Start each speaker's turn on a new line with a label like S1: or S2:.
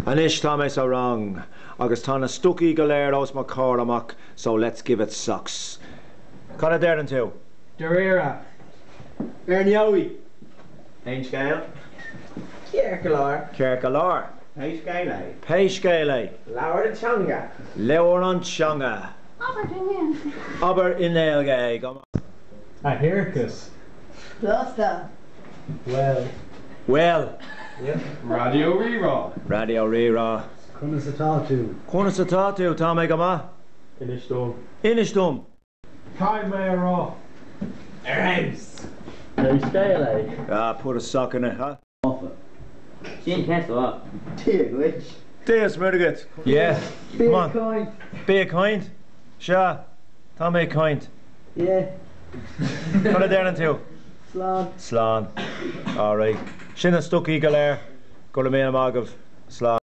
S1: Anois tá mé sa rang agus tá na stocaí go léir os mo chomhair amach so let's give it socks. Cad a deireann tú?
S2: Dáiríre.
S1: Ar ndóigh! Aon scéal?
S2: Ceart go leor.
S1: Ceart go leor.
S2: Pé scéal é.
S1: Pé scéal é.
S2: Labhair an teanga.
S1: Labhair an teanga.
S3: Abair i nGaeilge.
S1: Abair i nGaeilge é. Go maith.
S4: A thiarcais.
S5: Sásta.
S4: Bhuel.
S1: Bhuel.
S6: Raidió Rí-Rá.
S1: Raidió Rí-Rá.
S7: Conas atá tú?
S1: Conas atá tú? Tá mé go maith.
S4: Inis dom.
S1: Inis dom.
S4: Caithfidh mé a rá.
S2: Ar fheabhas.
S8: Pé scéal é.
S1: Ah, put a sock in it, huh?
S8: Áfa. Sin ceist mhaith.
S9: Dia dhuit.
S1: Dia is Muire duit. Yeah.
S9: Bí
S1: Come
S9: ag
S1: on.
S9: caint.
S1: Bí ag caint? Sea. Tá mé ag caint.
S9: Yeah.
S1: Cad a deireann tú?
S9: Slán.
S1: Slán. Alright. Sin na stocaí go léir. Go raibh míle maith agaibh. Slán.